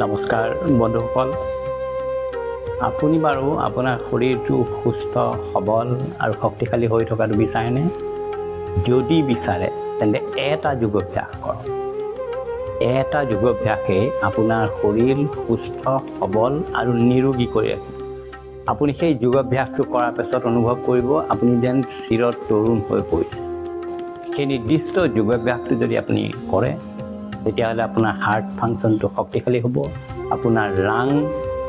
নমস্কাৰ বন্ধুসকল, আপুনি বাৰু আপোনাৰ শৰীৰটো সুস্থ, সবল আৰু শক্তিশালী হৈ থকাটো বিচাৰেনে? যদি বিচাৰে তেন্তে এটা যোগাভ্যাস কৰক। এটা যোগাভ্যাসে আপোনাৰ শৰীৰ সুস্থ, সবল আৰু নিৰোগী কৰি ৰাখিব। আপুনি সেই যোগাভ্যাসটো কৰাৰ পিছত অনুভৱ কৰিব আপুনি যেন চিৰ তৰুণ হৈ পৰিছে। সেই নিৰ্দিষ্ট যোগাভ্যাসটো যদি আপুনি কৰে তেতিয়াহ'লে আপোনাৰ হাৰ্ট ফাংচনটো শক্তিশালী হ'ব, আপোনাৰ লাং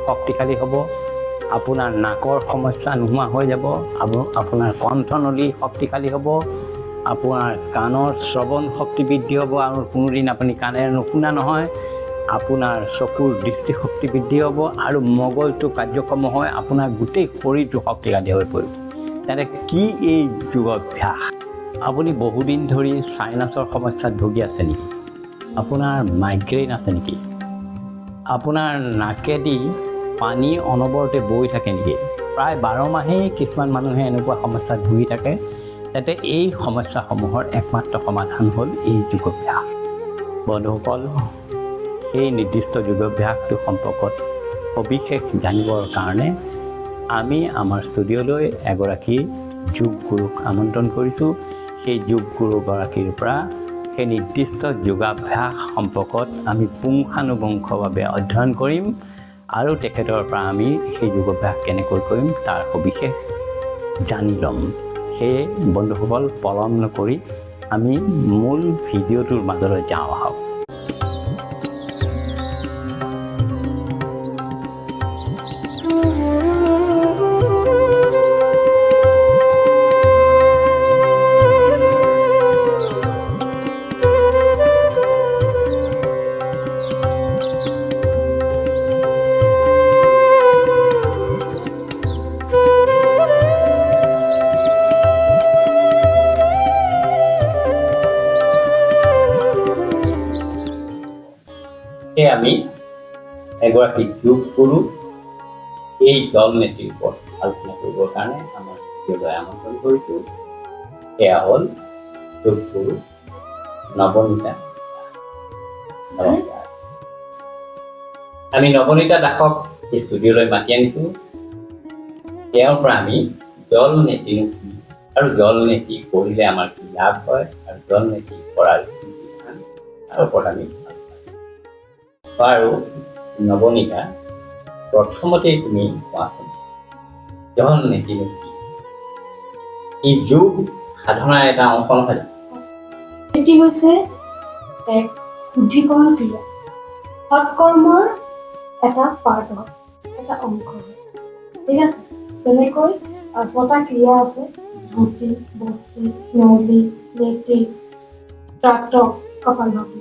শক্তিশালী হ'ব, আপোনাৰ নাকৰ সমস্যা নোহোৱা হৈ যাব, আপোনাৰ কণ্ঠনলী শক্তিশালী হ'ব, আপোনাৰ কাণৰ শ্ৰৱণ শক্তি বৃদ্ধি হ'ব আৰু কোনোদিন আপুনি কাণেৰে নুশুনা নহয়, আপোনাৰ চকুৰ দৃষ্টিশক্তি বৃদ্ধি হ'ব আৰু মগজটো কাৰ্যক্ষম হয়, আপোনাৰ গোটেই শৰীৰটো শক্তিশালী হৈ পৰিব। তেন্তে কি এই যোগাভ্যাস? আপুনি বহুদিন ধৰি চাইনাছৰ সমস্যাত ভুগি আছে নেকি? আপোনাৰ মাইগ্ৰেইন আছে নেকি? আপোনাৰ নাকেদি পানী অনবৰতে বৈ থাকে নেকি? প্ৰায় 12 মাহেই কিছুমান মানুহে এনেকুৱা সমস্যাত ভুগি থাকে। তেন্তে এই সমস্যাসমূহৰ একমাত্ৰ সমাধান হ'ল এই যোগাভ্যাস। বন্ধুসকল, সেই নিৰ্দিষ্ট যোগাভ্যাসটো সম্পৰ্কত সবিশেষ জানিবৰ কাৰণে আমি আমাৰ ষ্টুডিঅ'লৈ এগৰাকী যোগ গুৰুক আমন্ত্ৰণ কৰিছোঁ। সেই যোগ গুৰুগৰাকীৰ পৰা সেই নিৰ্দিষ্ট যোগাভ্যাস সম্পৰ্কত আমি পুংখানুপুংখভাৱে অধ্যয়ন কৰিম আৰু তেখেতৰ পৰা আমি সেই যোগাভ্যাস কেনেকৈ কৰিম তাৰ সবিশেষ জানি ল'ম। সেয়ে বন্ধুসকল, পলম নকৰি আমি মূল ভিডিঅ'টোৰ মাজলৈ যাওঁ আহক। আমি এগৰাকী যোগ গুৰু এই জল নীতিৰ ওপৰত আলোচনা কৰিবৰ কাৰণে আমাৰ ষ্টুডিঅ'লৈ আমন্ত্ৰণ কৰিছোঁ। সেয়া হ'ল যোগ গুৰু নৱনীতা। নমস্কাৰ। আমি নৱনীতা দাসক এই ষ্টুডিঅ'লৈ মাতি আনিছোঁ। তেওঁৰ পৰা আমি জল নীতিনো কি আৰু জল নীতি কৰিলে আমাৰ কি লাভ হয় আৰু জল নীতি কৰাৰ কি বিধান তাৰ ওপৰত আমি। বাৰু নৱনীতা, প্ৰথমতেই তুমি কোৱাচোন জল নীতিনো কি? এই যোগ সাধনাৰ এটা অংশ নহয় জানো? এটি হৈছে এক শুদ্ধিকৰণ ক্ৰিয়া, সৎকৰ্মৰ এটা পাৰ্ট হয়, এটা অংশ হয়। ঠিক আছে, যেনেকৈ 6টা ক্ৰিয়া আছে, ধুতি, বস্তি, নলী, নেতি, ত্ৰাটক, কপালভাতি।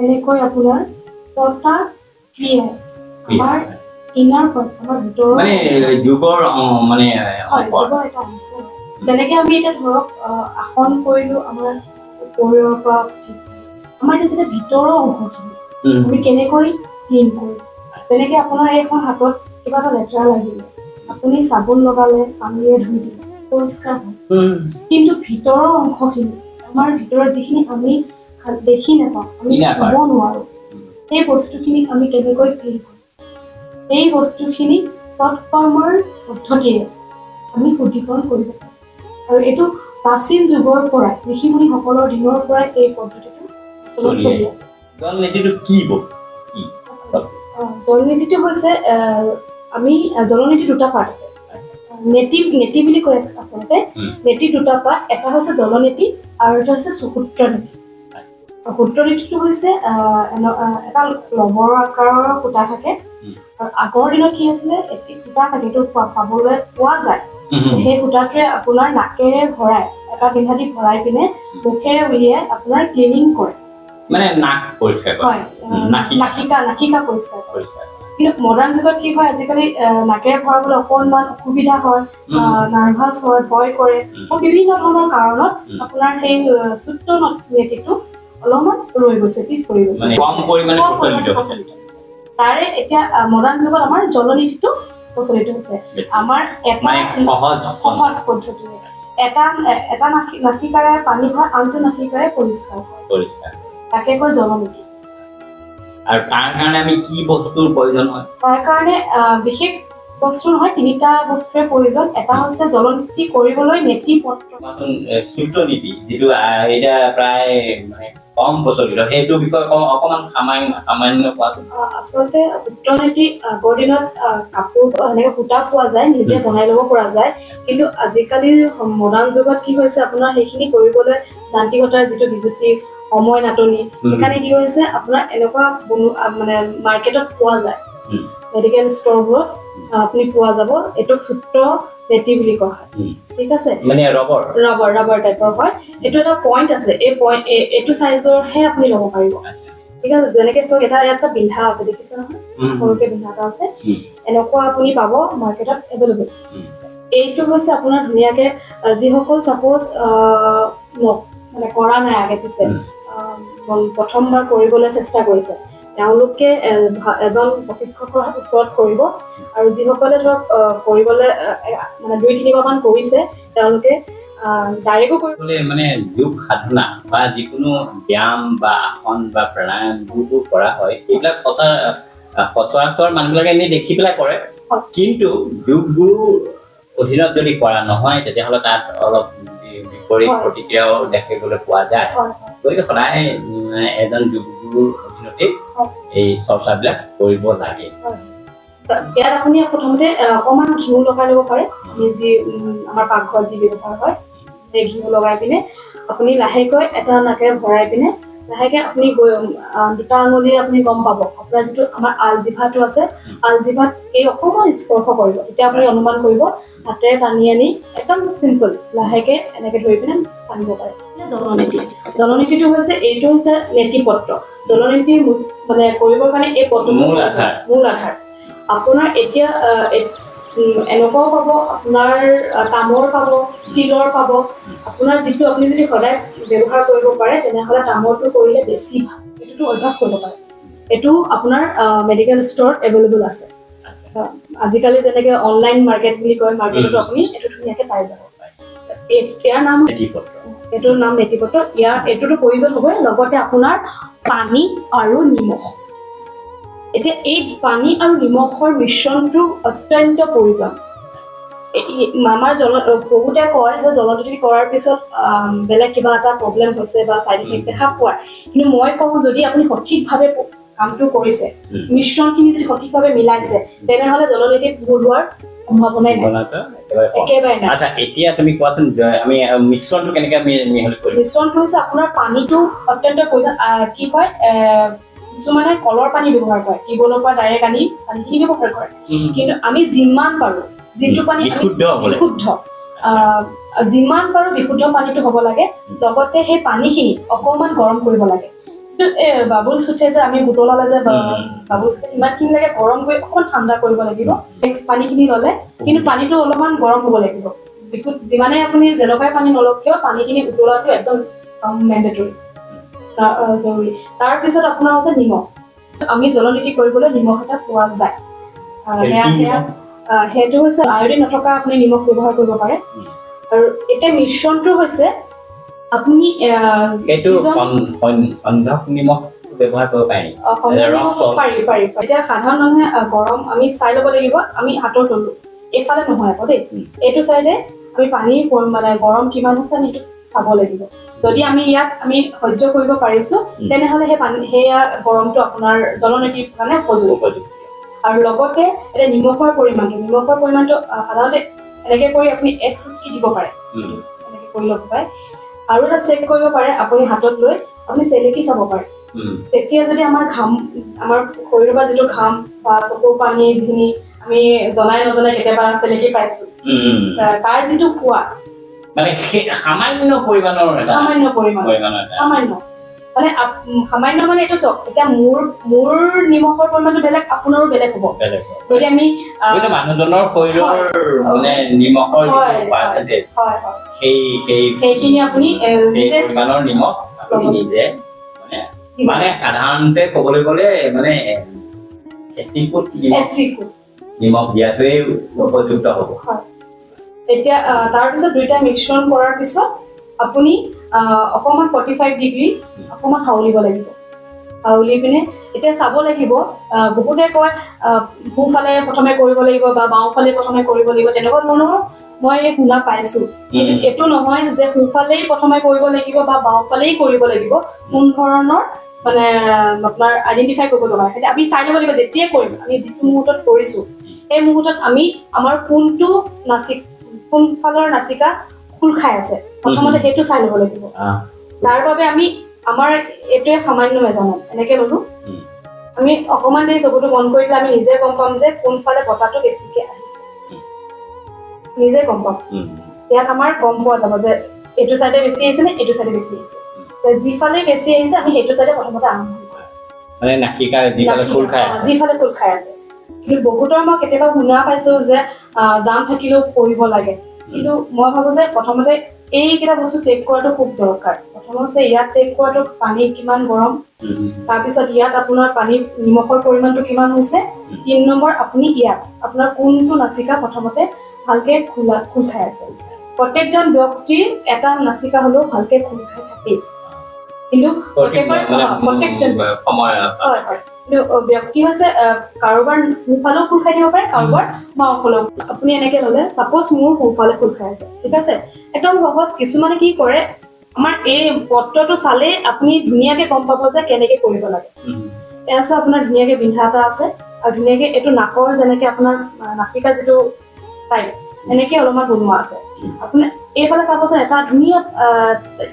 এনেকৈ আপোনাৰ 6টা ক্ৰিয়াই আমাৰ ইনাৰ পাৰ্ট, আমাৰ ভিতৰৰ মানে যোগৰ মানে হয়, যোগৰ এটা অংশ। যেনেকে আমি এতিয়া ধৰক আসন কৰিলো, আমাৰ শৰীৰৰ পৰা আমাৰ এতিয়া যেতিয়া ভিতৰৰ অংশখিনি আমি কেনেকৈ ক্লিন কৰিম, যেনেকে আপোনাৰ এইখন হাতত কিবা এটা লেতেৰা লাগিলে আপুনি চাবোন লগালে, পানীৰে ধুই দিলে পৰিষ্কাৰ হয়, কিন্তু ভিতৰৰ অংশখিনি আমাৰ ভিতৰৰ যিখিনি আমি দেখি নাপাওঁ, আমি চুব নোৱাৰো, সেই বস্তুখিনিক আমি কেনেকৈ ক্লিন কৰিম, এই বস্তুখিনি সৎকৰ্মৰ পদ্ধতিৰে আমি শুদ্ধিকৰণ কৰিব পাৰোঁ। আৰু এইটো প্ৰাচীন যুগৰ পৰাই, ঋষিমুনিসকলৰ দিনৰ পৰাই এই পদ্ধতিটো চলি আছে। জলনীতিটো কি বস্তু? জলনীতিটো হৈছে, আমি জলনীতি দুটা পাৰ্ট আছে, নেতি নেতি বুলি কয় আচলতে। নেতি দুটা পাৰ্ট, এটা হৈছে জলনীতি আৰু এটা হৈছে সূত্ৰ নীতি। সূত্ৰ নীতিটো হৈছে এটা লবৰ আকাৰৰ সূতা থাকে, আৰু আগৰ দিনত কি আছিলে, এটি সূতা থাকে, এইটো পাবলৈ পোৱা যায়, সেই সূতাটোৱে আপোনাৰ নাকেৰে ভৰাই, এটা বিন্ধা দি ভৰাই পিনে মুখেৰে উলিয়াই আপোনাৰ ক্লিনিং কৰে, মানে নাক পৰিষ্কাৰ কৰে, হয়, নাসিকা পৰিষ্কাৰ কৰে। কিন্তু মডাৰ্ণ যুগত কি হয়, আজিকালি নাকেৰে ভৰাবলৈ অকণমান অসুবিধা হয়, নাৰ্ভাছ হয়, ভয় কৰে, বিভিন্ন ধৰণৰ কাৰণত আপোনাৰ সেই সূত্ৰ নীতিটো অলপমান ৰৈ গৈছে, পিছ পৰি গৈছে, কম পৰিমাণে প্ৰচলিত হৈছে। তাৰে এতিয়া মডাৰ্ণ যুগত আমাৰ জলনীতিটো প্ৰচলিত হৈছে। আমাৰ এটা সহজ পদ্ধতিৰে এটা এটা নাসিকাৰে পানী ভৰাই আনটো নাসিকাৰে পৰিষ্কাৰ কৰে, তাকে কয় জলনীতি। আৰু তাৰ কাৰণে আমি কি বস্তুৰ প্ৰয়োজন হয়? তাৰ কাৰণে বিশেষ বস্তু নহয়, তিনিটা বস্তুৰে প্ৰয়োজন। এটা হৈছে জলনীতি কৰিবলৈ নেতি পত্ৰ। সূত্ৰনীতি যিটো এতিয়া প্ৰায় মানে কম প্ৰচলিত, সেইটো বিষয়ে অকণমান সামান্য কোৱাচোন। আচলতে সূত্ৰনীতি আগৰ দিনত কাপোৰ এনেকে সূতা পোৱা যায়, নিজে বনাই ল'ব পৰা যায়। কিন্তু আজিকালি মডাৰ্ণ যুগত কি হৈছে, আপোনাৰ সেইখিনি কৰিবলৈ যান্ত্ৰিকতাৰ যিটো বিজুতি, সময় নাটনি, সেইকাৰণে কি হৈছে আপোনাৰ এনেকুৱা মানে মাৰ্কেটত পোৱা যায়, মেডিকেল ষ্ট'ৰবোৰত আপুনি পোৱা যাব। এইটোক সূত্ৰ নেতি বুলি কোৱা হয়। ঠিক আছে, মানে ৰবৰ ৰাবাৰ টাইপৰ হয়। এইটো এটা পইণ্ট আছে, এই পইণ্ট এইটো চাইজৰহে আপুনি ল'ব পাৰিব। ঠিক আছে, যেনেকে চাওক এটা ইয়াত এটা বিন্ধা আছে, দেখিছে নহয়, সৰুকে বিন্ধা এটা আছে, এনেকুৱা আপুনি পাব মাৰ্কেটত এভেইলেবল। এইটো হৈছে আপোনাৰ ধুনীয়াকে যিসকল চাপ'জ মানে কৰা নাই আগে পিছে, প্ৰথমবাৰ কৰিবলৈ চেষ্টা কৰিছে, তেওঁলোকে এজন প্ৰশিক্ষকৰ ওচৰত কৰিব। আৰু যিসকলে ধৰক কৰিবলৈ মানে 2-3 বাৰমান কৰিছে, তেওঁলোকে ডাইৰেক্টো কৰিব। মানে যোগ সাধনা বা যিকোনো ব্যায়াম বা আসন বা প্ৰাণায়াম যিবোৰ কৰা হয়, সেইবিলাক সচৰাচৰ মানুহবিলাকে এনেই দেখি পেলাই কৰে, কিন্তু যোগ গুৰুৰ অধীনত যদি কৰা নহয় তেতিয়াহ'লে তাত অলপ বিপৰীত প্ৰতিক্ৰিয়াও দেখিবলৈ পোৱা যায়। গতিকে সদায় এজন যোগ গুৰুৰ অধীনতেই এই চৰ্চাবিলাক কৰিব লাগে। ইয়াত আপুনি প্ৰথমতে অকণমান ঘিউ লগাই ল'ব পাৰে। আমি যি আমাৰ পাকঘৰত যি ব্যৱহাৰ হয় সেই ঘিউ লগাই পিনে আপুনি লাহেকৈ এটা নাকেৰে ভৰাই পিনে লাহেকে আপুনি গৈ দুটা আঙুলিৰে আপুনি গম পাব আপোনাৰ যিটো আমাৰ আলজিভাটো আছে, আলজিভাত এই অকণমান স্পৰ্শ কৰিব। তেতিয়া আপুনি অনুমান কৰিব, হাতেৰে টানি আনি একদম চিম্পল লাহেকে এনেকে ধৰি পিনে টানিব পাৰে। জলনীতি, জলনীতিটো হৈছে এইটো হৈছে নেতি পত্ৰ। জলনীতি মানে কৰিবৰ কাৰণে এই পত্ৰটো মূল আধাৰ। মূল আধাৰ আপোনাৰ এতিয়া এনেকুৱাও পাব, আপোনাৰ তামৰ পাব, ষ্টীলৰ পাব। আপোনাৰ যিটো আপুনি যদি সদায় ব্যৱহাৰ কৰিব পাৰে তেনেহ'লে তামৰটো কৰিলে বেছি ভাল। এইটোতো অভ্যাস কৰিব পাৰে। এইটো আপোনাৰ মেডিকেল ষ্ট'ৰত এভেইলেবল আছে। আজিকালি যেনেকে অনলাইন মাৰ্কেট বুলি কয়, মাৰ্কেটতো আপুনি এইটো ধুনীয়াকে পাই যাব। ইয়াৰ নাম এইটোৰ নাম নেতিপত্ৰ। ইয়াৰ এইটোতো প্ৰয়োজন হ'বই, লগতে আপোনাৰ পানী আৰু নিমখ। এতিয়া এই পানী আৰু নিমখৰ মিশ্ৰণটো অত্যন্ত প্ৰয়োজন। আমাৰ জল বহুতে কয় যে জলনীতি কৰাৰ পিছত বেলেগ কিবা এটা প্ৰব্লেম হৈছে বা চাইড ইফেক্ট দেখা পোৱাৰ, কিন্তু মই কওঁ যদি আপুনি সঠিকভাৱে কামটো কৰিছে, মিশ্ৰণখিনি যদি সঠিকভাৱে মিলাইছে, তেনেহ'লে জলনীতিত ভুল হোৱাৰ সম্ভাৱনাই নাই, একেবাৰে নাই। আচ্ছা, এতিয়া তুমি কোৱাচোন আমি মিশ্ৰণটো কেনেকৈ মিহলি কৰিম? মিশ্ৰণটো হৈছে আপোনাৰ পানীটো অত্যন্ত প্ৰয়োজন। কি হয়, কিছুমানে কলৰ পানী ব্যৱহাৰ কৰে, টিউবৱেলৰ পৰা ডাইৰেক্ট আনি পানীখিনি ব্যৱহাৰ কৰে। কিন্তু আমি যিমান পাৰোঁ যিটো পানী আমি বিশুদ্ধ, যিমান পাৰোঁ বিশুদ্ধ পানীটো হ'ব লাগে। লগতে সেই পানীখিনি অকণমান গৰম কৰিব লাগে। বাবুলছ উঠে যে, আমি বুটলালে যে বাবুলছ, ইমানখিনি লাগে গৰম কৰি অকণমান ঠাণ্ডা কৰিব লাগিব পানীখিনি ল'লে। কিন্তু পানীটো অলপমান গৰম হ'ব লাগিব। বিশুদ্ধ যিমানে আপুনি যেনেকুৱাই পানী নলওক কিয়, পানীখিনি উতলাটো একদম মেণ্ডেটৰী, জৰুৰী। তাৰপিছত আপোনাৰ হৈছে নিমখ। আমি জলনীতি কৰিবলৈ নিমখ এটা পোৱা যায়, সেইটো হৈছে আয়ডিন নথকা আপুনি নিমখ ব্যৱহাৰ কৰিব পাৰে। আৰু এতিয়া মিশ্ৰণটো হৈছে আপুনি নিমখ ব্যৱহাৰ কৰিব পাৰি, পাৰি পাৰি। এতিয়া সাধাৰণ মানুহে গৰম আমি চাই ল'ব লাগিব। আমি হাতৰ তলো এইফালে নহয় আকৌ দেই, এইটো চাইডে আমি পানীৰ মানে গৰম কিমান হৈছে আমি সেইটো চাব লাগিব। যদি আমি ইয়াত আমি সহ্য কৰিব পাৰিছো, তেনেহ'লে সেই পানী সেয়া গৰমটো আপোনাৰ জলনীতিৰ কাৰণে উপযোগী। আৰু লগতে এতিয়া নিমখৰ পৰিমাণটো সাধাৰণতে এনেকে কৰি আপুনি এক চুটকি দিব পাৰে, এনেকে কৰি ল'ব পাৰে। আৰু এটা চেক কৰিব পাৰে, আপুনি হাতত লৈ আপুনি চেলেকি চাব পাৰে। তেতিয়া যদি আমাৰ ঘাম, আমাৰ শৰীৰৰ পৰা যিটো ঘাম বা চকুৰ পানী যিখিনি আমি জনাই নজনাই কেতিয়াবা চেলেকি পাইছো, তাৰ যিটো সোৱাদ, মানে সামান্য পৰিমাণৰ, সামান্য পৰিমাণ, সামান্য মানে সামান্য মানে এইটো চাওক, এতিয়া মোৰ মোৰ নিমখৰ পৰিমাণটো বেলেগ, আপোনাৰো বেলেগ হ'ব। যদি আমি মানুহজনৰ শৰীৰৰ মানে নিমখৰ পাৰ্চেন্টেজ, সেইখিনি আপুনি নিজে পৰিমাণৰ নিমখ আপুনি নিজে মানে মানে সাধাৰণতে ক'বলৈ গ'লে মানে এচিকুট নিমখ দিয়াটোৱেই উপযুক্ত হ'ব। এতিয়া তাৰপিছত দুইটা মিশ্ৰণ কৰাৰ পিছত আপুনি অকণমান 45 ডিগ্ৰী অকণমান হাউলিব লাগিব। হাউলি পিনে এতিয়া চাব লাগিব। বহুতে কয় সোঁফালে প্ৰথমে কৰিব লাগিব বা বাওঁফালে প্ৰথমে কৰিব লাগিব, তেনেকুৱা ধৰণৰো মই শুনা পাইছো। কিন্তু এইটো নহয় যে সোঁফালেই প্ৰথমে কৰিব লাগিব বা বাওঁফালেই কৰিব লাগিব, কোন ধৰণৰ মানে আপোনাৰ আইডেণ্টিফাই কৰিব লগা হয় আমি চাই ল'ব লাগিব। যেতিয়াই কৰিম, আমি যিটো মুহূৰ্তত কৰিছো সেই মুহূৰ্তত আমি আমাৰ কোনটো নাচিক, কোনফালৰ নাচিকা খোল খাই আছে প্ৰথমতে সেইটো চাই ল'ব লাগিব। তাৰ বাবে আমি আমাৰ এইটোৱে সামান্য মেজাৰমেণ্ট এনেকে ল'লো, আমি অকণমান দেৰি চকুটো বন্ধ কৰি দিলে আমি নিজে গম পাম যে কোনফালে বতাহটো বেছিকে আহিছে, নিজে গম পাম। ইয়াত আমাৰ গম পোৱা যাব যে এইটো চাইডে বেছি আহিছে নে এইটো চাইডে বেছি আহিছে। যিফালে বেছি আহিছে আমি সেইটো চাইডে প্ৰথমতে আৰম্ভ কৰিম, মানে নাসিকা যিফালে খোল খাই আছে, যিফালে খোল খাই আছে। কিন্তু বহুতৰ মই কেতিয়াবা শুনা পাইছো যে জাম থাকিলেও কৰিব লাগে, কিন্তু মই ভাবো যে প্ৰথমতে এইকেইটা বস্তু চেক কৰাটো খুব দৰকাৰ। প্ৰথম হৈছে ইয়াত চেক কৰাটো পানী কিমান গৰম, তাৰপিছত ইয়াত আপোনাৰ পানী নিমখৰ পৰিমাণটো কিমান হৈছে, 3 নম্বৰ আপুনি ইয়াত আপোনাৰ কোনটো নাচিকা প্ৰথমতে ভালকে খোল খাই আছে। প্ৰত্যেকজন ব্যক্তিৰ এটা নাচিকা হ'লেও ভালকে খোল খাই থাকেই, কিন্তু প্ৰত্যেকজন হয় হয়, কিন্তু ব্যক্তি হৈছে কাৰোবাৰ সোঁফালেও খোল খাই থাকিব পাৰে, কাৰোবাৰ বাওঁফালেও। আপুনি এনেকে ল'লে চাপ'জ মোৰ সোঁফালে খোল খাই আছে, ঠিক আছে, একদম সহজ। কিছুমানে কি কৰে, আমাৰ এই পত্ৰটো চালেই আপুনি ধুনীয়াকে গম পাব যে কেনেকে কৰিব লাগে। এয়া আছে আপোনাৰ ধুনীয়াকে বিন্ধা এটা আছে, আৰু ধুনীয়াকে এইটো নাকৰ যেনেকে আপোনাৰ নাচিকা যিটো টাইপ এনেকে অলপমান বনোৱা আছে। আপুনি এইফালে চাবচোন এটা ধুনীয়া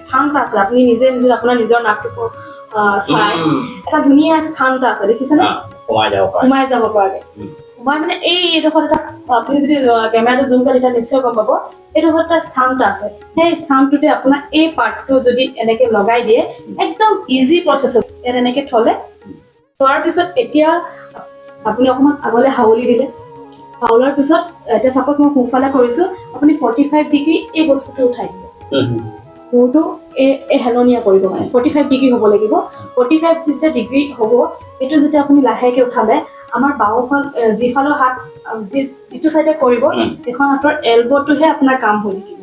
স্থান এটা আছে, আপুনি নিজে নিজে আপোনাৰ নিজৰ নাকটো চাই এটা ধুনীয়া স্থান এটা আছে, দেখিছেনে? সোমাই যাব পৰাকে, সোমাই মানে এই এইডোখৰত এটা, আপুনি যদি কেমেৰাটো জুম কৰে তেতিয়া নিশ্চয় গম পাব, এইডোখৰত এটা স্থান এটা আছে। সেই স্থানটোতে আপোনাৰ এই পাৰ্টটো যদি এনেকে লগাই দিয়ে, একদম ইজি প্ৰচেছ। ইয়াত এনেকে থলে, থোৱাৰ পিছত এতিয়া আপুনি অকণমান আগলৈ হাউলি দিলে, হাউলাৰ পিছত এতিয়া চাপ'জ মই সোঁফালে কৰিছোঁ, আপুনি 45 ডিগ্ৰী এই বস্তুটো উঠাই দিলে, মূৰটো এই হেলনীয়া কৰিব, মানে 45 ডিগ্ৰী হ'ব লাগিব। 45 যেতিয়া ডিগ্ৰী হ'ব, সেইটো যেতিয়া আপুনি লাহেকে উঠালে, আমাৰ বাওঁফাল যিফালৰ হাত যিটো চাইডে কৰিব সেইখন হাতৰ এলবটোহে আপোনাৰ কাম হৈ থাকিব।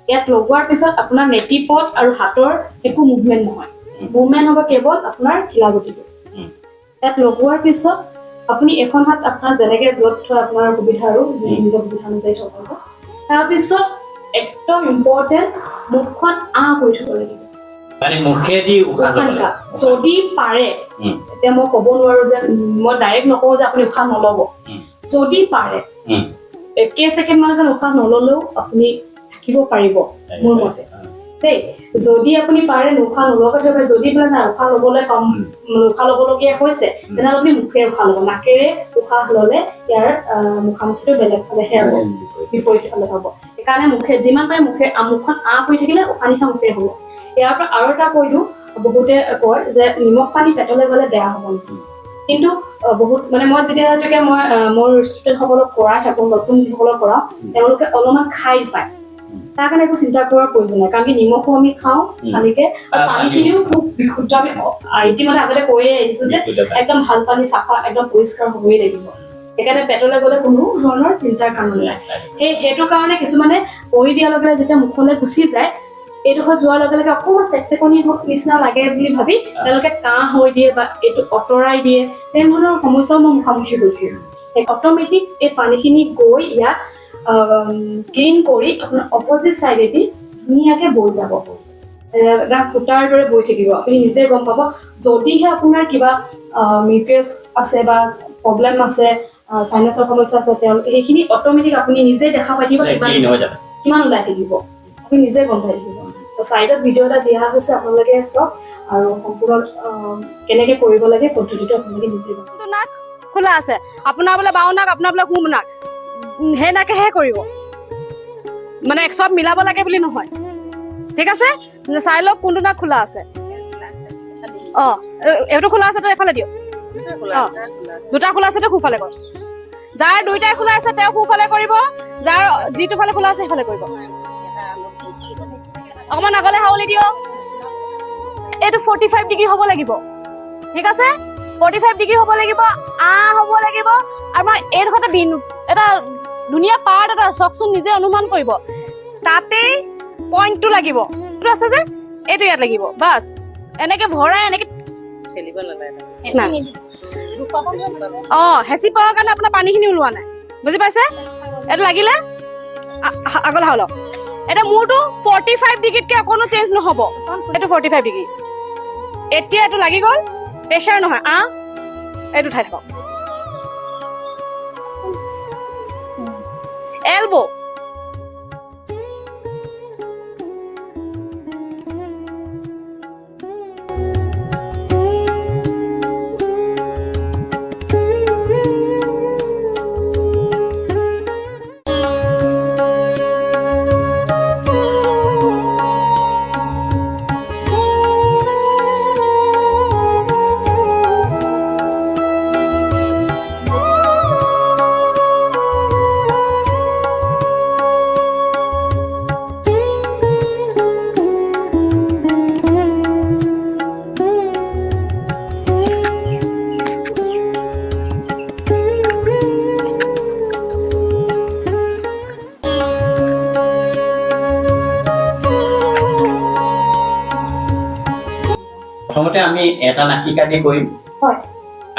ইয়াত লগোৱাৰ পিছত আপোনাৰ নেটিপত আৰু হাতৰ একো মুভমেণ্ট নহয়, মুভমেণ্ট হ'ব কেৱল আপোনাৰ কিলাগুটিটো। ইয়াত লগোৱাৰ পিছত আপুনি এখন হাত আপোনাৰ যেনেকে য'ত থয় আপোনাৰ সুবিধা আৰু নিজৰ সুবিধা অনুযায়ী থব পাৰিব। তাৰপিছত একদম ইম্পৰ্টেণ্ট, মুখখন আঁ কৰি থব লাগিব, মানে মুখেদি উশাহ যদি পাৰে। এতিয়া মই ক'ব নোৱাৰো যে মই ডাইৰেক্ট নকওঁ যে আপুনি উশাহ নল'ব, যদি পাৰে কেইছেকেণ্ড মান উশাহ নল'লেও আপুনি থাকিব পাৰিব মোৰ মতে দেই। যদি আপুনি পাৰে উশাহ নলোৱাকৈ থাকিব পাৰে, যদি বোলে নাই উশাহ ল'বলৈ কম উশাহ ল'বলগীয়া হৈছে, তেনেহ'লে আপুনি মুখেৰে উশাহ ল'ব। নাকেৰে উশাহ ল'লে ইয়াৰ মুখামুখিটো বেলেগ ফালেহে হ'ব, বিপৰীত ফালে হ'ব। সেইকাৰণে মুখে যিমান পাৰে মুখে মুখখন আঁ কৰি থাকিলে উশাহ নিশাহ মুখেৰে হ'ব। ইয়াৰ পৰা আৰু এটা কৈ দিওঁ, বহুতে কয় যে নিমখ পানী পেটলৈ গ'লে বেয়া হ'ব নেকি, কিন্তু বহুত মানে মই যেতিয়ালৈকে মই মোৰ ষ্টুডেণ্টসকলক কৰাই থাকোঁ, নতুন যিসকলক কৰাওঁ, তেওঁলোকে অলপমান খাই পায়, তাৰ কাৰণে একো চিন্তা কৰাৰ প্ৰয়োজন নাই। কাৰণ কি নিমখো আমি খাওঁ পানীকে, আৰু পানীখিনিও খুব বিশুদ্ধ। আমি ইতিমধ্যে আগতে কৈয়ে আহিছো যে একদম ভাল পানী, চাফা, একদম পৰিষ্কাৰ হ'বই লাগিব। সেইকাৰণে পেটলৈ গ'লে কোনো ধৰণৰ চিন্তাৰ কাৰণ নাই। সেইটো কাৰণে কিছুমানে কৰি দিয়াৰ লগে লগে যেতিয়া মুখলৈ গুচি যায়, এইডোখৰ যোৱাৰ লগে লগে অকণমান চেকচেকনি নিচিনা লাগে বুলি ভাবি তেওঁলোকে কাহ হৈ দিয়ে বা এইটো আঁতৰাই দিয়ে, তেনেধৰণৰ সমস্যাও মই মুখামুখি হৈছোঁ। অট'মেটিক এই পানীখিনি গৈ ইয়াত ক্লিন কৰি আপোনাৰ অপজিট চাইডেদি ধুনীয়াকে বৈ যাব, এটা সূতাৰ দৰে বৈ থাকিব, আপুনি নিজে গম পাব। যদিহে আপোনাৰ কিবা মিউকাছ আছে বা প্ৰব্লেম আছে, চাইনাছৰ সমস্যা আছে, তেওঁলোকে সেইখিনি অট'মেটিক আপুনি নিজে দেখা পাই থাকিব, কিমান ওলাই থাকিব আপুনি নিজে গম পাই থাকিব। চাইডত ভিডিঅ' এটা দিয়া হৈছে, আপোনালোকে চাওক আৰু সম্পূৰ্ণ কেনেকে কৰিব লাগে পদ্ধতিটো আপোনালোকে নিজে গম পাব। নাক খোলা আছে আপোনাৰ বোলে বাওঁ নাক, আপোনাৰ বোলে সোঁ নাক, সেই নাকেহে কৰিব, মানে চব মিলাব লাগে বুলি নহয়, ঠিক আছে? চাই লওক কোনটো নাক খোলা আছে। অ, এইটো খোলা আছে তো এইফালে দিয়ক। অ, দুটা খোলা আছে তো সোঁফালে কৰক। যাৰ দুইটাই খোলা আছে তেওঁ সোঁফালে কৰিব, যাৰ যিটো ফালে খোলা আছে সেইফালে কৰিব। অকণমান আগলে হাউলি দিয়ক। এইটো 45 ডিগ্ৰী হ'ব লাগিব, ঠিক আছে? 45 ডিগ্ৰী হ'ব লাগিব, আ হ'ব লাগিব। আৰু আমাৰ এইডোখৰতে এটা ধুনীয়া পাৰ্ট এটা চাওকচোন, নিজে অনুমান কৰিব, তাতেই পইণ্টটো লাগিব। এইটো আছে যে, এইটো ইয়াত লাগিব, বাছ। এনেকে ভৰাই এনেকে অঁ, হেঁচি পোৱাৰ কাৰণে আপোনাৰ পানীখিনি ওলোৱা নাই, বুজি পাইছে? এইটো লাগিলে আগলৈ অলপ। এতিয়া মূৰটো 45 ডিগ্ৰীতকৈ অকণো চেঞ্জ নহ'ব। এইটো 45 ডিগ্ৰী। এতিয়া এইটো লাগি গ'ল, প্ৰেছাৰ নহয়। এইটো ঠাই থাকক। এলব' প্ৰথমতে আমি এটা নাসিকা দি কৰিম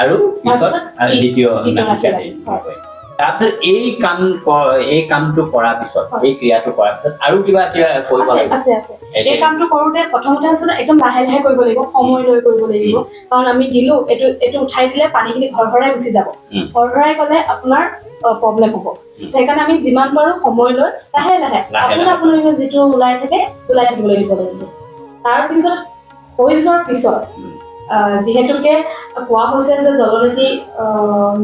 আৰু পিছত দ্বিতীয় নাসিকা দি কৰিম। তাৰপিছত এই কামটো কৰাৰ পিছত, এই ক্ৰিয়াটো কৰাৰ পিছত আৰু কিবা কৰিব লাগিব? আছে আছে। এই কামটো কৰোঁতে প্ৰথমতে আচলতে একদম লাহে লাহে কৰিব লাগিব, সময় লৈ কৰিব লাগিব। কাৰণ আমি দিলো, এইটো উঠাই দিলে পানীখিনি ঘৰঘৰাই গুচি যাব। ঘৰঘৰাই গ'লে আপোনাৰ প্ৰব্লেম হ'ব। সেইকাৰণে আমি যিমান পাৰোঁ সময় লৈ লাহে লাহে আপোনাৰ যিটো ওলাই থাকে ওলাই থাকিবলৈ দিব লাগিব। তাৰপিছত হৈ যোৱাৰ পিছত যিহেতুকে কোৱা হৈছে যে জলনীতি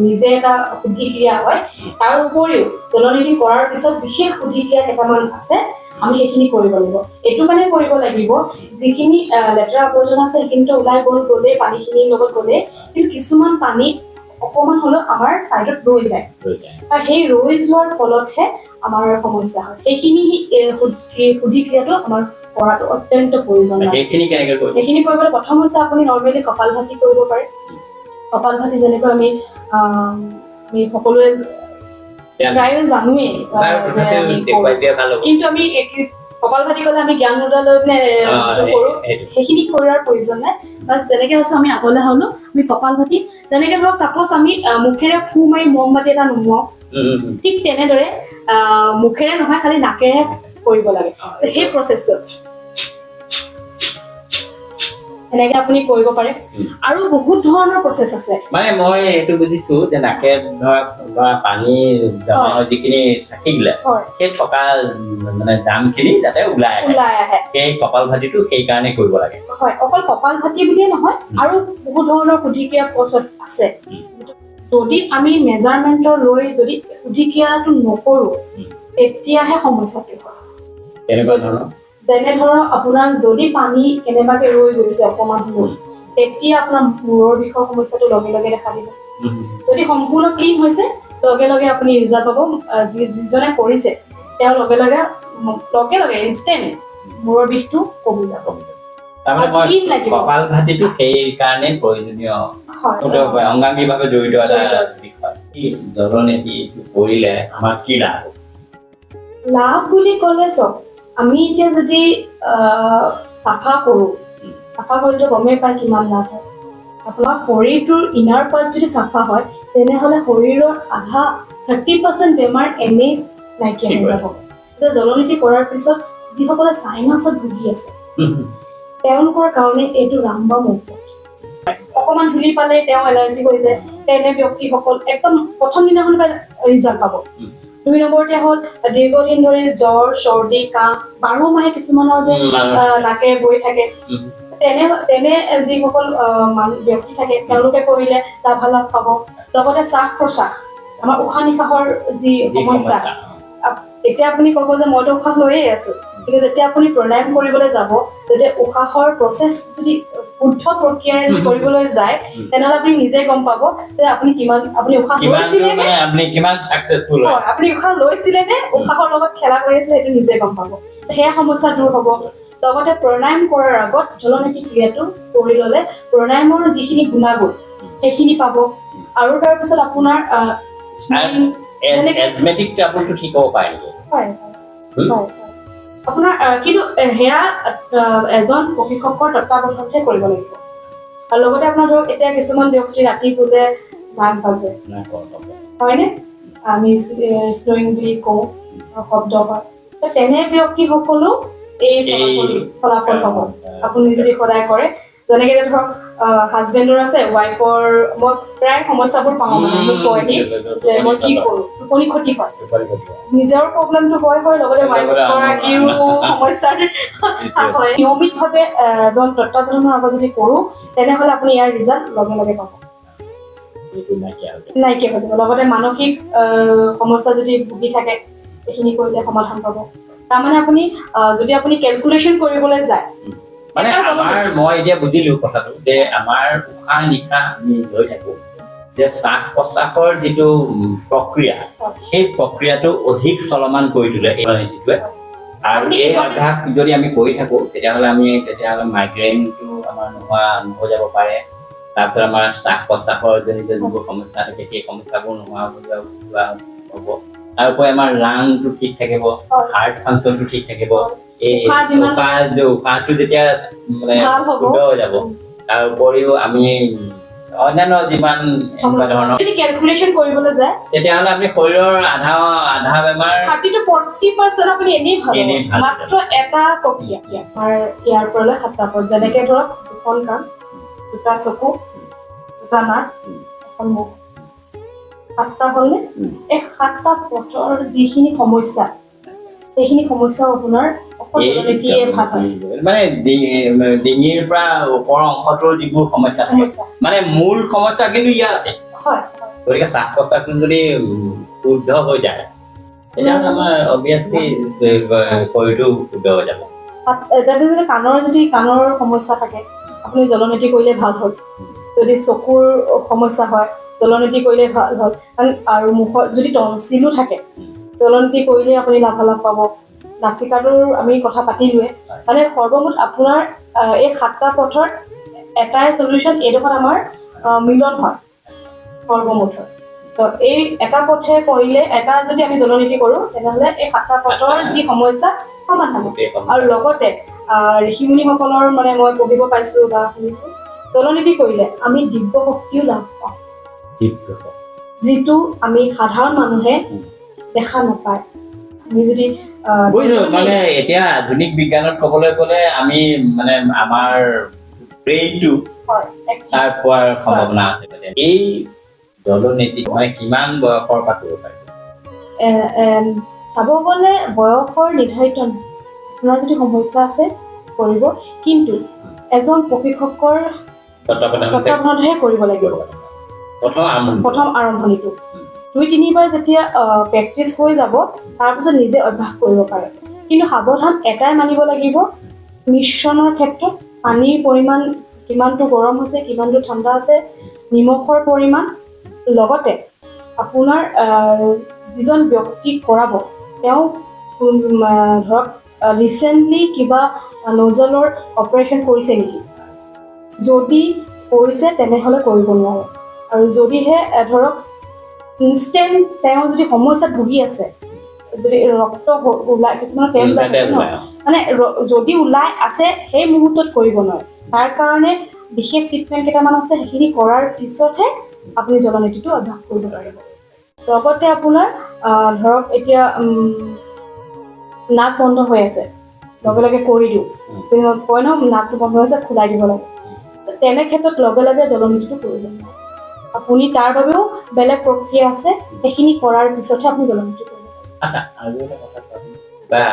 নিজে এটা শুদ্ধিক্ৰিয়া হয়, তাৰ উপৰিও জলনীতি কৰাৰ পিছত বিশেষ শুদ্ধিক্ৰিয়া কেইটামান আছে, আমি সেইখিনি কৰিব লাগিব। এইটো মানে কৰিব লাগিব, যিখিনি লেতেৰা আৱৰ্জনা আছে সেইখিনিতো ওলাই গ'ল, গ'লেই পানীখিনিৰ লগত গ'লেই, কিন্তু কিছুমান পানী অকণমান হ'লেও আমাৰ ছাইডত ৰৈ যায়। সেই ৰৈ যোৱাৰ ফলতহে আমাৰ সমস্যা হয়। সেইখিনি শুদ্ধিক্ৰিয়াটো আমাৰ কৰাটো অত্যন্ত প্ৰয়োজন। সেইখিনি কৰিবলৈ প্ৰথম হৈছে আপুনি নৰ্মেলি কপালভাতি কৰিব পাৰে। কপালভাতি যেনেকৈ আমি আমি সকলোৱে প্ৰায় জানোৱেই, কিন্তু আমি কপালভাতি ক'লে আমি জ্ঞান মুদ্ৰা লৈ পিনে যিটো কৰোঁ সেইখিনি কৰাৰ প্ৰয়োজন নাই। বাছ যেনেকে আছো আমি আগলৈ হ'লো আমি কপালভাতি যেনেকে ধৰক চাপ'জ আমি মুখেৰে ফু মাৰি মমবাতি এটা নুমুৱাওঁ, ঠিক তেনেদৰে মুখেৰে নহয় খালি নাকেৰে কৰিব লাগে। সেই প্ৰচেছটো এনেকে আপুনি কৰিব পাৰে। আৰু বহুত ধৰণৰ প্ৰচেছ আছে। মানে মই এইটো বুজিছো যে নাকে ধৰক বা পানী জমা যিখিনি থাকিলে সেই থকা মানে জামখিনি যাতে ওলাই আহে, সেই কপালভাতিটো সেইকাৰণে কৰিব লাগে। হয়, অকল কপালভাতি বুলিয়ে নহয়, আৰু বহুত ধৰণৰ শুদ্ধিক্ৰিয়া প্ৰচেছ আছে। যদি আমি মেজাৰমেণ্টৰ লৈ যদি শুদ্ধিক্ৰিয়াটো নকৰোঁ তেতিয়াহে সমস্যাটো হয়। যেনে ধৰক আপোনাৰ যদি পানী কেনেবাকে ৰৈ গৈছে অকণমান হ'লেও, তেতিয়া আপোনাৰ মূৰৰ বিষৰ সমস্যাটো লগে লগে দেখা দিব। যদি সম্পূৰ্ণ ক্লিন হৈছে লগে লগে আপুনি ৰিজাল্ট পাব। যিজনে কৰিছে তেওঁ লগে লগে লগে লগে ইনষ্টেণ্ট মূৰৰ বিষটো কমি যাব। কপালভাতিটো সেইকাৰণে প্ৰয়োজনীয়, অংগাংগীভাৱে জড়িত এটা বিষয়। জলনীতিটো কৰিলে আমাৰ কি লাভ? লাভ বুলি ক'লে চব আমি এতিয়া যদি চাফা কৰোঁ, চাফা কৰিলেতো গমেই পায় কিমান লাভ হয়। আপোনাৰ শৰীৰটোৰ ইনাৰ পাৰ্ট যদি চাফা হয় তেনেহ'লে শৰীৰৰ আধা 30% বেমাৰ এনেই নাইকিয়া হৈ যাব। যে জলনীতি কৰাৰ পিছত যিসকলে চাইনাছত ভুগি আছে তেওঁলোকৰ কাৰণে এইটো ৰামবাম ঔষধ। অকণমান ধূলি পালে তেওঁ এলাৰ্জি হৈ যায়, তেনে ব্যক্তিসকল একদম প্ৰথম দিনাখন ৰিজাল্ট পাব। 2 নম্বৰতে হ'ল দীৰ্ঘদিন ধৰি জ্বৰ, চৰ্দি, কাহ 12 মাহে কিছুমানৰ যে নাকেৰে বৈ থাকে, তেনে তেনে যিসকল ব্যক্তি থাকে তেওঁলোকে কৰিলে লাভালাভ পাব। লগতে শ্বাস প্ৰশ্বাস, আমাৰ উশাহ নিশাহৰ যি সমস্যা, এতিয়া আপুনি ক'ব যে মইতো উশাহ লৈয়ে আছো, কিন্তু যেতিয়া আপুনি প্ৰণায়াম কৰিবলৈ যাব, যেতিয়া উশাহৰ প্ৰচেছ যদি শুদ্ধ প্ৰক্ৰিয়াৰে যদি কৰিবলৈ যায় তেনেহ'লে আপুনি নিজে গম পাব যে আপুনি কিমান আপুনি উশাহ লৈছিলে নে, আপুনি উশাহ লৈছিলে নে উশাহৰ লগত খেলা কৰি আছিলে, সেইটো নিজে গম পাব। সেয়া সমস্যা দূৰ হ'ব। লগতে প্ৰণায়াম কৰাৰ আগত জলনীতি ক্ৰিয়াটো কৰি ল'লে প্ৰণায়ামৰ যিখিনি গুণাগুণ সেইখিনি পাব। আৰু তাৰপিছত আপোনাৰ হয় হয় আপোনাৰ, কিন্তু সেয়া এজন প্ৰশিক্ষকৰ তত্বাৱধানতহে কৰিব লাগিব। আৰু লগতে আপোনাৰ ধৰক এতিয়া কিছুমান ব্যক্তি ৰাতি শুলে নাক বাজে, হয়নে? আমি স্ন'ৰিং বুলি কওঁ, শব্দ হয়। তেনে ব্যক্তিসকলো এই ফলাফল পাব আপুনি যদি সদায় কৰে। যেনেকে ধৰক হাজবেণ্ডৰ আছে, ৱাইফৰ, মই প্ৰায় সমস্যাবোৰ পাওঁ, মানে মোক কয়হি যে মই কি কৰোঁ, টোপনি ক্ষতি হয়, নিজৰ প্ৰব্লেমটো হয় হয়, লগতে ৱাইফ গৰাকীৰো সমস্যাৰ হয়। নিয়মিতভাৱে এজন তত্বাৱধানৰ আগত যদি কৰোঁ তেনেহ'লে আপুনি ইয়াৰ ৰিজাল্ট লগে লগে পাব, নাইকিয়া হৈ যাব। লগতে মানসিক সমস্যা যদি ভুগি থাকে এইখিনি কৰিলে সমাধান পাব। তাৰমানে আপুনি যদি আপুনি কেলকুলেশ্যন কৰিবলৈ যায়, মানে আমাৰ, মই এতিয়া বুজিলো কথাটো যে আমাৰ উশাহ নিশাহ আমি লৈ থাকো যে শ্বাস প্ৰশ্বাসৰ যিটো প্ৰক্ৰিয়া, সেই প্ৰক্ৰিয়াটো অধিক চলমান কৰি তোলে এই যিটোৱে। আৰু এই অভ্যাস যদি আমি কৰি থাকো তেতিয়াহ'লে আমি মাইগ্ৰেইনটো আমাৰ নোহোৱা হৈ যাব পাৰে। তাৰপিছত আমাৰ শ্বাস প্ৰশ্বাসৰ জনিত যিবোৰ সমস্যা থাকে সেই সমস্যাবোৰ নোহোৱা হৈ যোৱা হ'ব। তাৰোপৰি আমাৰ লাংটো ঠিক থাকিব, হাৰ্ট ফাংচনটো ঠিক থাকিব, এই উশাহটো যেতিয়া মানে শুদ্ধ হৈ যাব। তাৰ উপৰিও আমি অন্যান্য যিমান এনেকুৱা ধৰণৰ যদি কেলকুলেশ্যন কৰিবলৈ যায় তেতিয়াহ'লে আমি শৰীৰৰ আধা আধা বেমাৰ 30 to 40% আপুনি এনেই ভাল, মাত্ৰ এটা প্ৰক্ৰিয়া। আমাৰ ইয়াৰ পৰা লৈ 7টা পথ, যেনেকে ধৰক দুখন কাণ, দুটা চকু, দুটা নাক, এখন মুখ, 7টা হ'লনে? এই 7টা পথৰ যিখিনি সমস্যা, সেইখিনি সমস্যাও আপোনাৰ মানে ডিঙিৰ পৰা ওপৰৰ অংশটোৰ যিবোৰ সমস্যা থাকে, মানে মূল সমস্যা কিন্তু ইয়াতে হয়। গতিকে শ্বাস প্ৰশ্বাসটো যদি শুদ্ধ হৈ যায় তেতিয়াহ'লে আমাৰ অবভিয়াছলি শৰীৰটো শুদ্ধ হৈ যাব। তাৰপিছত কাণৰ যদি কাণৰ সমস্যা থাকে আপুনি জলনীতি কৰিলে ভাল হ'ল। যদি চকুৰ সমস্যা হয় জলনীতি কৰিলে ভাল হ'ল। আৰু মুখৰ যদি টনচিলো থাকে জলনীতি কৰিলে আপুনি লাভালাভ পাব। নাচিকাটোৰ আমি কথা পাতিলোৱে। মানে সৰ্বমুঠ আপোনাৰ এই 7টা পথৰ এটাই চলিউশ্যন, এইডোখৰত আমাৰ মিলন হয় সৰ্বমুঠৰ। তো এই এটা পথে কৰিলে, এটা যদি আমি জলনীতি কৰোঁ তেনেহ'লে এই 7টা পথৰ যি সমস্যা সমাধান হয়। আৰু লগতে ঋষিমুনিসকলৰ মানে মই পঢ়িব পাইছোঁ বা শুনিছোঁ, জলনীতি কৰিলে আমি দিব্য শক্তিও লাভ পাওঁ, যিটো আমি সাধাৰণ মানুহে দেখা নাপায়। আমি যদি বুজিছো, মানে এতিয়া আধুনিক বিজ্ঞানত ক'বলৈ গ'লে আমি মানে আমাৰ ব্ৰেইনটো চাৰ্প হোৱাৰ সম্ভাৱনা আছে। এই জলনীতি মানে কিমান বয়সৰ পৰা কৰিব পাৰিব? চাব গ'লে বয়সৰ নিৰ্ধাৰিত নহয়, আপোনাৰ যদি সমস্যা আছে কৰিব, কিন্তু এজন প্ৰশিক্ষকৰ তত্বাৱধানতহে কৰিব লাগিব। প্ৰথম আৰম্ভণিটো 2-3বাৰ যেতিয়া প্ৰেক্টিচ হৈ যাব তাৰপিছত নিজে অভ্যাস কৰিব পাৰে। কিন্তু সাৱধান এটাই মানিব লাগিব, মিশ্ৰণৰ ক্ষেত্ৰত পানীৰ পৰিমাণ কিমানটো গৰম হৈছে, কিমানটো ঠাণ্ডা আছে, নিমখৰ পৰিমাণ, লগতে আপোনাৰ যিজন ব্যক্তিক কৰাব তেওঁ ধৰক ৰিচেণ্টলি কিবা নজলৰ অপাৰেশ্যন কৰিছে নেকি, যদি কৰিছে তেনেহ'লে কৰিব নোৱাৰে। আৰু যদিহে ধৰক ইনষ্টেণ্ট তেওঁ যদি সমস্যাত ভুগি আছে, যদি ৰক্ত ওলাই, কিছুমানৰ তেজ ওলাই, মানে যদি ওলাই আছে সেই মুহূৰ্তত কৰিব নোৱাৰে। তাৰ কাৰণে বিশেষ ট্ৰিটমেণ্ট কেইটামান আছে, সেইখিনি কৰাৰ পিছতহে আপুনি জলনীতিটো অভ্যাস কৰিব পাৰিব। লগতে আপোনাৰ ধৰক এতিয়া নাক বন্ধ হৈ আছে, লগে লগে কৰি দিওঁ, কয় ন নাকটো বন্ধ হৈ আছে খোলাই দিব লাগে, তেনে ক্ষেত্ৰত লগে লগে জলনীতিটো কৰিব নোৱাৰে আপুনি। তাৰ বাবেও বেলেগ প্ৰক্ৰিয়া আছে, সেইখিনি কৰাৰ পিছতহে আপুনি জলনীতি কৰিব পাৰিব। আচ্ছা, আৰু এটা কথা বা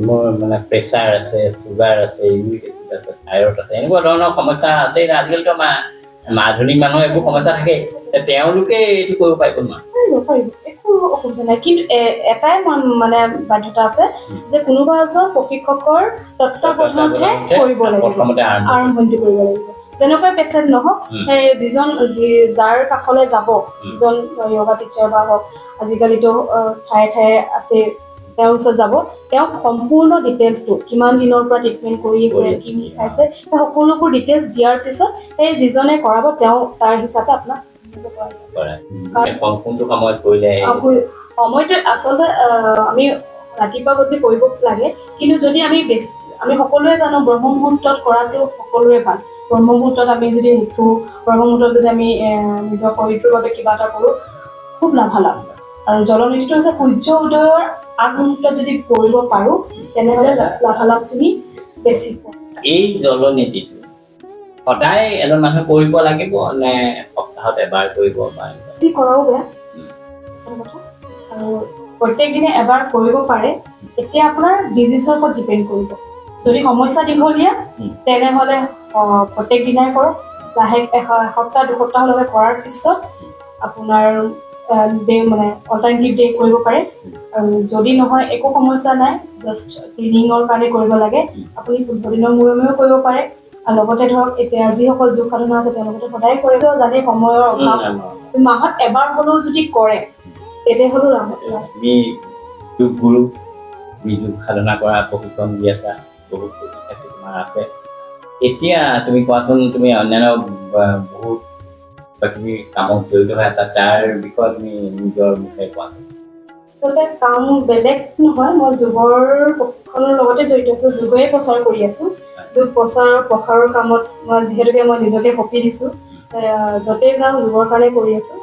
মোৰ মানে প্ৰেছাৰ আছে, চুগাৰ আছে, ইউৰিক এচিড আছে, থাইৰইড আছে, এনেকুৱা ধৰণৰ সমস্যা আছে। আজিকালিতো আধুনিক মানুহৰ এইবোৰ সমস্যা থাকে, তেওঁলোকে এইটো কৰিব পাৰিব নোৱাৰে? পাৰিব, একো অসুবিধা নাই। কিন্তু এটাই মানে বাধ্যতা আছে যে কোনোবা এজন প্ৰশিক্ষকৰ তত্বাৱধানতহে কৰিব লাগিব, আৰম্ভণিটো কৰিব লাগিব। যেনেকুৱা পেচেণ্ট নহওক, সেই যিজন যাৰ কাষলৈ যাব, যিজন য়োগা টিচাৰ বা হওক, আজিকালিতো ঠায়ে ঠায়ে আছে, তেওঁৰ ওচৰত যাব, তেওঁক সম্পূৰ্ণ ডিটেইলছটো কিমান দিনৰ পৰা ট্ৰিটমেণ্ট কৰি আছে, কি খাইছে, সেই সকলোবোৰ ডিটেইলছ দিয়াৰ পিছত সেই যিজনে কৰাব তেওঁ তাৰ হিচাপে আপোনাক সময়টো আচলতে আমি ৰাতিপুৱা গধূলি কৰিব লাগে, কিন্তু যদি আমি বেছি, আমি সকলোৱে জানো ব্ৰহ্ম মুহূৰ্তত কৰাটো সকলোৰে ভাল, ব্ৰহ্মমুহূৰ্তত আমি যদি উঠো, ব্ৰহ্মমুহূৰ্তত যদি আমি নিজৰ শৰীৰটোৰ বাবে কিবা এটা কৰোঁ, খুব লাভালাভ। আৰু জলনীতিটো হৈছে সূৰ্য উদয়ৰ আগমুহূৰ্তত যদি কৰিব পাৰোঁ তেনেহ'লে লাভালাভখিনি বেছি পোৱা। এই জলনীতিটো সদায় এজন মানুহে কৰিব লাগিব নে সপ্তাহত এবাৰ কৰিব পাৰিব? বেছি কৰাও বেয়া কথা, আৰু প্ৰত্যেক দিনে এবাৰ কৰিব পাৰে। এতিয়া আপোনাৰ ডিজিজৰ ওপৰত ডিপেণ্ড কৰিব। যদি সমস্যা দীঘলীয়া তেনেহ'লে প্ৰত্যেক দিনাই কৰক, লাহে এসপ্তাহ দুসপ্তাহলৈকে কৰাৰ পিছত আপোনাৰ ডে মানে অল্টাৰনেটিভ ডে কৰিব পাৰে। আৰু যদি নহয় একো সমস্যা নাই, জাষ্ট ক্লিনিঙৰ কাৰণে কৰিব লাগে। আপুনি 15 দিনৰ মূৰে মূৰেও কৰিব পাৰে। আৰু লগতে ধৰক এতিয়া যিসকল যোগ সাধনা আছে তেওঁলোকে সদায় কৰিব জানে, সময়ৰ অভাৱ, মাহত এবাৰ হ'লেও যদি কৰে তেতিয়া হ'লেও লাভ। তুমি যোগ গুৰু, তুমি যোগ সাধনা কৰা প্ৰশিক্ষণ দি আছা, বহুত প্ৰশিক্ষাৰ্থী তোমাৰ আছে। এতিয়া তুমি কোৱাচোন, তুমি অন্যান্য বহুত কিবা কিবি কামত জড়িত হৈ আছা, তাৰ বিষয়ে তুমি নিজৰ মুখে কোৱাচোন। আচলতে কাম বেলেগ নহয়, মই যোগৰ প্ৰশিক্ষণৰ লগতে জড়িত আছোঁ, যোগেই প্ৰচাৰ কৰি আছোঁ। যোগ প্ৰচাৰ প্ৰসাৰৰ কামত মই যিহেতুকে মই নিজকে সঁপি দিছোঁ, য'তেই যাওঁ যোগৰ কাৰণে কৰি আছোঁ।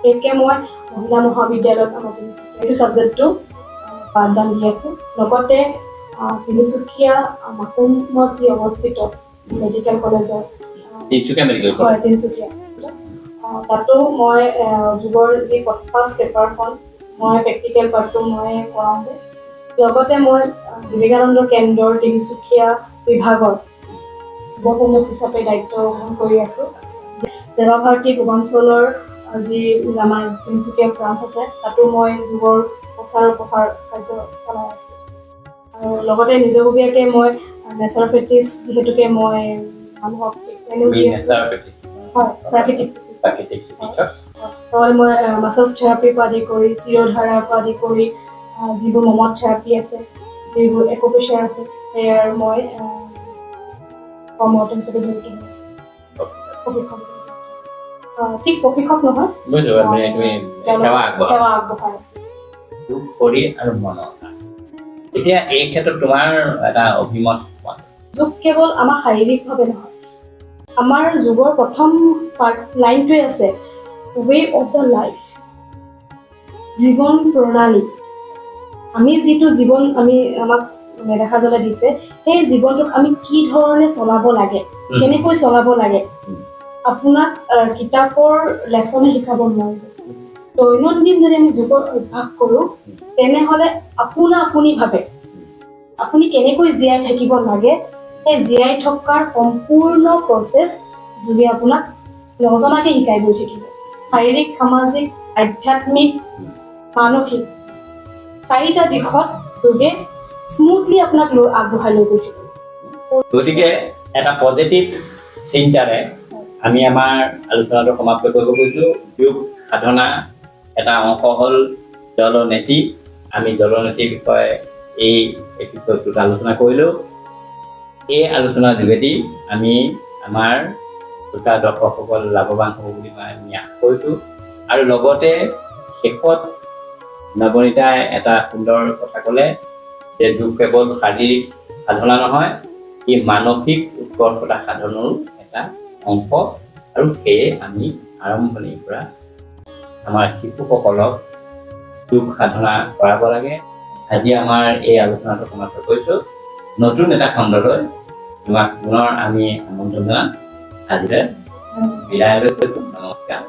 বিশেষকৈ মই মহিলা মহাবিদ্যালয়ত আমাৰ তিনিচুকীয়া ছাবজেক্টটো পাঠদান দি আছোঁ। লগতে তিনিচুকীয়া মাকুমত যি অৱস্থিত মেডিকেল কলেজৰ, তিনিচুকীয়া মেডিকেল হয় তিনিচুকীয়া, তাতো মই যোগৰ যি ফাৰ্ষ্ট পেপাৰখন মই প্ৰেক্টিকেল পাৰ্টটো মই কৰাওঁগৈ। লগতে মই বিবেকানন্দ কেন্দ্ৰৰ তিনিচুকীয়া বিভাগৰ উপপ্ৰমুখ হিচাপে দায়িত্ব গ্ৰহণ কৰি আছোঁ। সেৱা ভাৰতী পূৰ্বাঞ্চলৰ যি আমাৰ তিনিচুকীয়া ব্ৰাঞ্চ আছে তাতো মই যোগৰ প্ৰচাৰ প্ৰসাৰ কাৰ্য চলাই আছোঁ। আৰু লগতে নিজাববীয়াকৈ মই নেচাৰোপেথিষ্ট, যিহেতুকে মই মানুহক ট্ৰিটমেণ্টো দি আছোঁ। হয়, প্ৰাকৃতিক চিকিৎসা। লগতে মই মাছাজ থেৰাপিৰ পৰা আদি কৰি চিৰধাৰাৰ পৰা আদি কৰি যিবোৰ মমত থেৰাপি আছে, যিবোৰ একুপ্ৰেছাৰ আছে, সেয়াৰ মই কৰ্মৰত হিচাপে জড়িত হৈ আছোঁ। প্ৰশিক্ষক, ঠিক প্ৰশিক্ষক নহয়, সেৱা আগবঢ়াই আছোঁ। শৰীৰ আৰু মনৰ এতিয়া এই ক্ষেত্ৰত তোমাৰ এটা অভিমত। যোগ কেৱল আমাৰ শাৰীৰিকভাৱে নহয়, আমাৰ যোগৰ প্ৰথম পাৰ্ট লাইনটোৱে আছে ৱে অফ the life, জীৱন প্ৰণালী। আমি যিটো জীৱন আমি আমাক নেদেখাজনে দিছে, সেই জীৱনটোক আমি কি ধৰণে চলাব লাগে, কেনেকৈ চলাব লাগে, আপোনাক কিতাপৰ লেচনে শিকাব নোৱাৰিব। দৈনন্দিন যদি আমি যোগৰ অভ্যাস কৰোঁ তেনেহ'লে আপোনা আপুনি ভাবে আপুনি কেনেকৈ জীয়াই থাকিব লাগে, সেই জীয়াই থকাৰ সম্পূৰ্ণ প্ৰচেছ যোগে আপোনাক নজনাকৈ শিকাই গৈ থাকিব। শাৰীৰিক, সামাজিক, আধ্যাত্মিক, মানসিক চাৰিটা দিশত যোগে স্মুথলি আপোনাক লৈ আগবঢ়াই লৈ গৈ থাকিব। গতিকে এটা পজিটিভ চিন্তাৰে আমি আমাৰ আলোচনাটো সমাপ্ত কৰিব খুজিছোঁ। যোগ সাধনা এটা অংশ হ'ল জলনীতি। আমি জলনীতিৰ বিষয়ে এই এপিছ'ডটোত আলোচনা কৰিলোঁ। এই আলোচনাৰ যোগেদি আমি আমাৰ শ্ৰোতা দৰ্শকসকল লাভৱান হ'ব বুলি মই আমি আশা কৰিছোঁ। আৰু লগতে শেষত নৱনীতাই এটা সুন্দৰ কথা ক'লে যে যোগ কেৱল শাৰীৰিক সাধনা নহয়, ই মানসিক উৎকৰ্ষতা সাধনৰো এটা অংশ। আৰু সেয়ে আমি আৰম্ভণিৰ পৰা আমাৰ শিশুসকলক যোগ সাধনা কৰাব লাগে। আজি আমাৰ এই আলোচনাটো সমাপ্ত কৰিছোঁ। নতুন এটা খণ্ডলৈ তোমাক পুনৰ আমি আমন্ত্ৰণ জনাম। আজিলৈ বিদায় লৈছোঁ। নমস্কাৰ।